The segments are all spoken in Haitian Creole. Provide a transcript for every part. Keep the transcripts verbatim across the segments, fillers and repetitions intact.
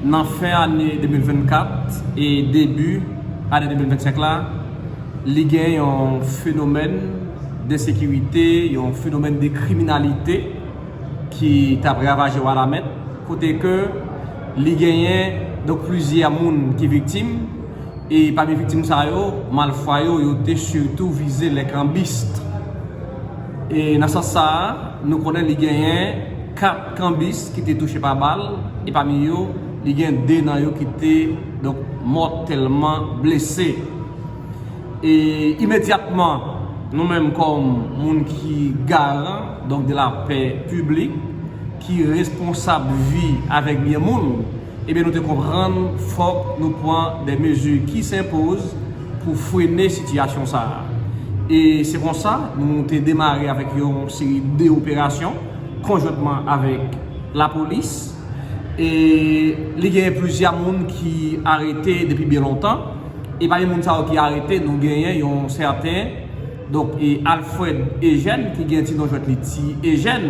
Nan fen ane de mil vennkat e debi ane de mil vennsenk la, li gen yon fenomèn densekirite, yon fenomèn de kriminalite ki t ap ravaje Wanament, kote ke li genyen, donk, plizyè moun ki viktim, e pami viktim sa yo, malfwa yo, yo te sitou vize lè kanbis. E nan sans sa a, nou konnen li genyen kat kanbis ki te touche pa bal, e pami yo, li gen de nan yo ki te, donk, mòtèlman blese. E imedyatman, nou menm kòm moun ki garan, donk, de lapè piblik, ki responsab vi avèk byen moun, ebyen, nou te konprann fòk nou pran de mezi ki senpoz pou frene sitiyasyon sa a. E se konsa, nou te demare avèk yon seri de operasyon konjwentman avèk lapolis. E li genyen plizyè moun ki arete depi byen lontan. E pami moun sa yo ki arete, nou genyen yon sèten, donk, e Alfred Eugène, ki gen ti non jwèt li Ti Ejèn.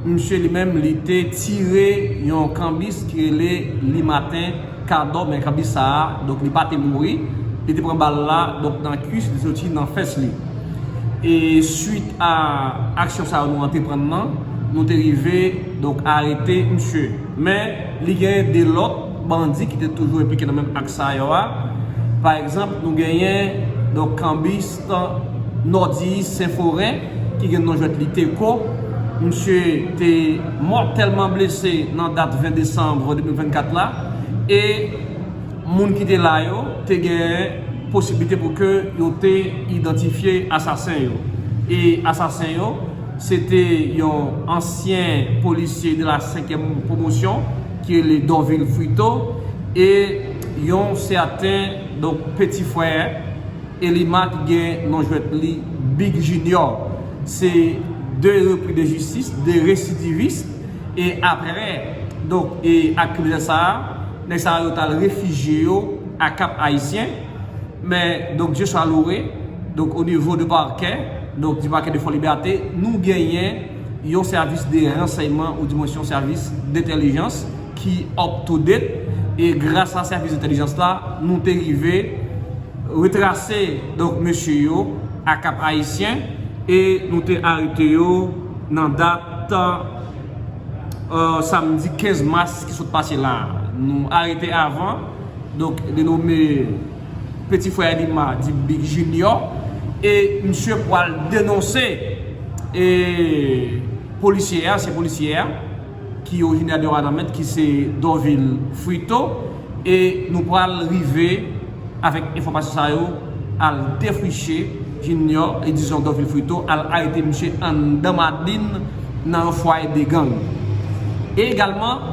Misye li menm, li te tire yon kanbis ki rele Limaten Kadò, men kanbis sa a, donk, li pa te mouri. Li te pran bal la, donk, nan kuis, li soti nan fès li. E swit a aksyon sa yo nou antreprann nan, nou te rive, donk, arete misye. Men, li gen de lòt bandi ki te toujou enplike nan menm ak sa yo a. Pa egzanp, nou genyen, donk, kanbis Nòdiyis Senforen, ki gen non jwèt li Teko. Misye te mòtèlman blese nan dat ven desanm de mil vennkat la. E moun ki te la yo te gen posiblite pou ke yo te idantifye asasen yo. E asasen yo, se te yon ansyen polisye de la senkyèm pwomosyon ki rele Dorvil Frito e yon sèten, donk, peti frè Elima ki gen non jwèt li Big Junior. Se de repri de jistis, de residivis. E apre, donk, e ak kriminèl sa a, nèg sa a yo t al refijye yo a Kap Ayisyen. Men, donk, Dieu soit loué, donk, o nivo de pakè, donk, di pakè de Fò Libète, nou genyen yon sèvis de ransèyman ou di mwen yon sèvis dentèlijans ki up to date. E gras a sèvis dentèlijans la, nou te rive retrase, donk, mesye yo a Kap Ayisyen e nou te arete yo nan dat, euh, samdi kenz mas ki sot pase la. Nou arete avan, donk, denome peti frè Elima di Big Junior, e misye pral denonse e polisye a, se polisye a ki orijinè de Wanament, ki se Dorvil Frito, e nou pral rive avèk enfòmasyon sa yo, al defriche Junior, e dizon Dorvil Frito, al arete misye anndan Madin nan yon fwaye de gang. E egalman,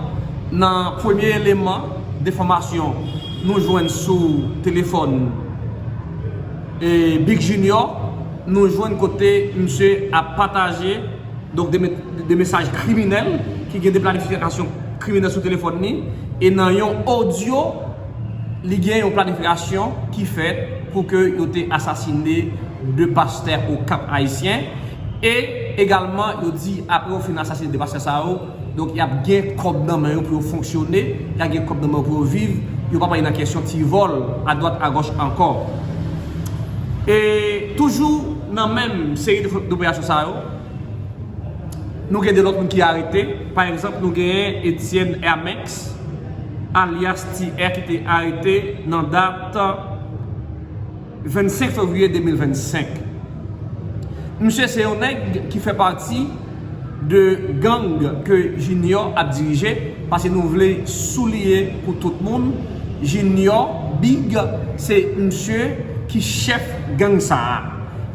nan premye eleman denfòmasyon nou jwenn sou telefòn, e Big Junior, nou jwenn kote misye ap pataje, donk, de, de mesaj kriminèl, ki gen de planifikasyon kriminèl sou telefòn li, e nan yon odyo, li gen yon planifikasyon ki fèt pou ke yo te asasine de pastè o Kap Ayisyen. E egalman, yo di, apre yo fin asasine de pastè sa yo, donk, y ap gen kòb nan men yo pou yo fonksyone, y ap gen kòb nan men yo pou yo viv, yo p ap antre nan kesyon ti vòl adwat agòch ankò. E toujou nan menm seri de, doperasyon sa yo, nou gen de lòt moun ki arete. Pa egzanp, nou genyen Etienne Hermex, alyas Ti R, ki te arete nan dat vennsenk fevriye de mil vennsenk. Misye se yon nèg ki fè pati de gang ke Junior ap dirije, paske nou vle souliye pou tout moun, Junior Big, se misye ki chèf gang sa a.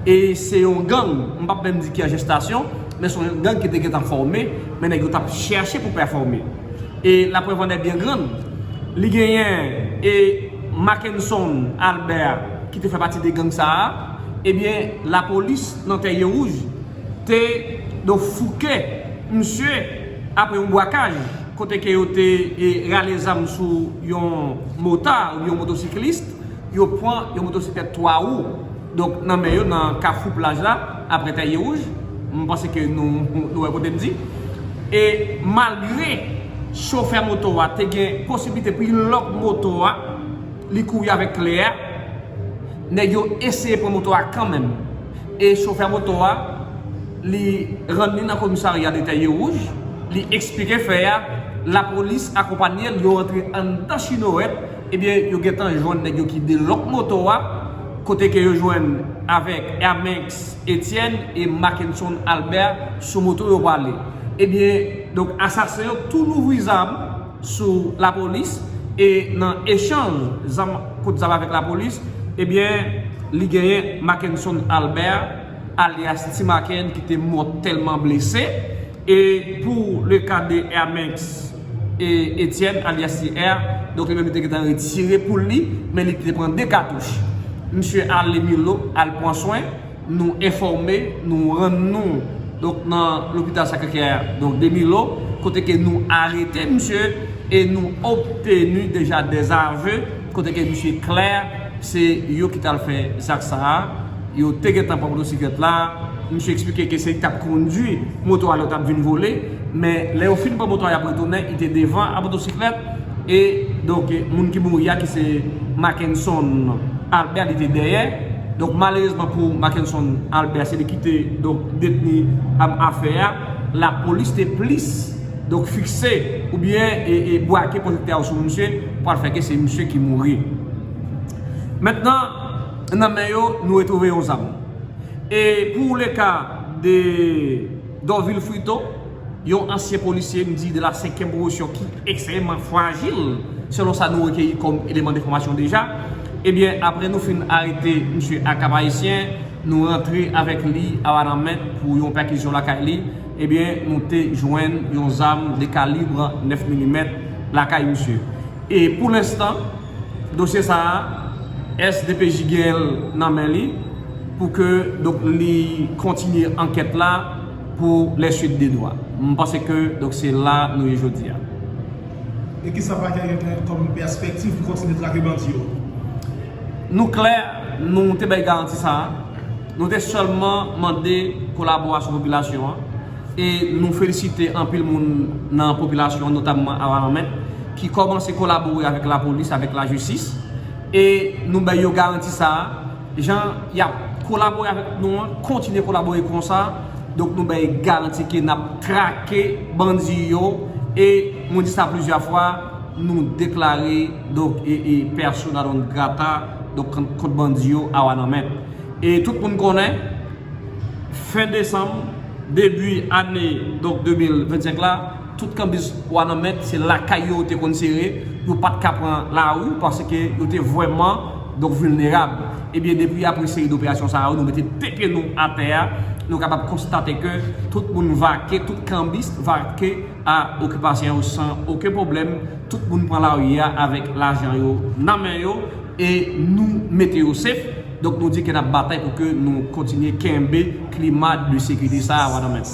E se yon gang, m p ap menm di ki an jestasyon, men se yon gang ki te gentan fòme, men nèg yo t ap chèche pou pèfòme. E la preuve en est bien grande, li genyen e Mackenson Albert ki te fè pati de gang sa a, ebyen, lapolis nan Tèryewouj te, donk, fouke misye apre yon bwakaj, kote ke yo te, e, rale zam sou yon motard oubyen yon motosiklis, yo pran yon motosiklèt twa wou, donk, nan men yo, nan Kafou Plaj la, apre Tèryewouj. M panse ke nou, nou wè kote m di. E malgre Chofè moto a te gen posiblite pou li lòk moto a, li kouri avèk kle a. Nèg yo eseye pran moto a kanmenm. E chofè moto a, li rann li nan komisarya de Tèye Wouj, li eksplike fè a, lapolis akonpanye l, yo rantre anndan Chinorèt, ebyen, yo gentan jwenn nèg yo ki delòk moto a, kote ke yo jwenn avèk Hermex Etienne e Mackenson Albert sou moto yo prale. Ebyen, donk, asasen yo tou louvri zam sou lapolis e nan echanj zam, kout zam avèk lapolis, ebyen, li genyen Mackenson Albert, alyas Ti Maken, ki te mòtèlman blese. E pou le ka de Hermex e Etienne, alyas Ti R, donk, li menm li te gentan retire poul li, men li te pran de katouch. Misye ale Milo, al pran swen, nou enfòme, nou rann nou, donk, nan lopital Sacré-Cœur, donk, de Milo, kote ke nou arete misye e nou obteni deja dèzave, kote ke misye klè se yo ki t al fè zak sa a. Yo te gentan pran motosiklèt la. Misye eksplike ke se li k t ap kondui moto a lè yo t ap vin vole. Men lè yo fin pran moto a, y ap retounen, li te devan ak motosiklèt. E donk, moun ki mouri a, ki se Mackenson Albert, li te dèyè. Donk, malerezman pou Mackenson Albert, se li ki te, donk, detni, am, afè a. Lapolis te plis, donk, fikse oubyen e, e brake pwojèktè yo sou misye, pou al fè ke se misye ki mouri. Mentnan, nan men yo, nou retwouve yon zam. E pou le ka de Dorvil Frito, yon ansyen polisye, m di de la senkyèm pwomosyon, ki ekstrèmman frajil, selon sa nou rekeyi kòm eleman de enfòmasyon deja, ebyen, apre nou fin arete misye ak Kap Ayisyen, nou rantre avèk li a Wanament pou yon pèkizyon lakay li, ebyen, nou te jwenn yon zam de kalib nèf milimèt lakay misye. E pou lenstan, dosye sa a, S D P J genyen l nan men li pou ke, donk, li kontinye ankèt la pou lè suit de dwa. M panse ke, donk, se la nou ye jodi a. E kisa pakè gen kòm pèspektiv pou kontinye trake bandi yo? Nou klè, nou te bay garanti sa a. Nou te sèlman mande kolaborasyon popilasyon an. E nou felisite anpil moun nan popilasyon an, notamman a Wanament, ki kòmanse kolabore avèk lapolis, avèk lajistis. E nou bay yo garanti sa a. Jan y ap kolabore avèk nou an, kontinye kolabore konsa. Donk, nou bay garanti ke n ap trake bandi yo. E mwen di sa plizyè fwa, nou deklare, donk, e, e persona non grata, donk, kont, kont bandi yo a Wanament. E tout moun konnen, fen desanm, debi ane, donk, de mil vennsenk la, tout kanbis Wanament, se lakay yo te konn sere, yo pa t ka pran lari, paske yo te vrèman, donk, vilnerab. Ebyen, depi apre seri doperasyon sa yo, nou mete de pye nou atè a, nou kapab konstate ke tout moun vake, tout kanbis vake a okipasyon yo san okenn pwoblèm. Tout moun pran lari a avèk lajan yo nan men yo, e nou mete yo sef. Donk, nou di ke n ap batay pou ke nou kontinye kenbe klima de sekirite sa a a Wanament.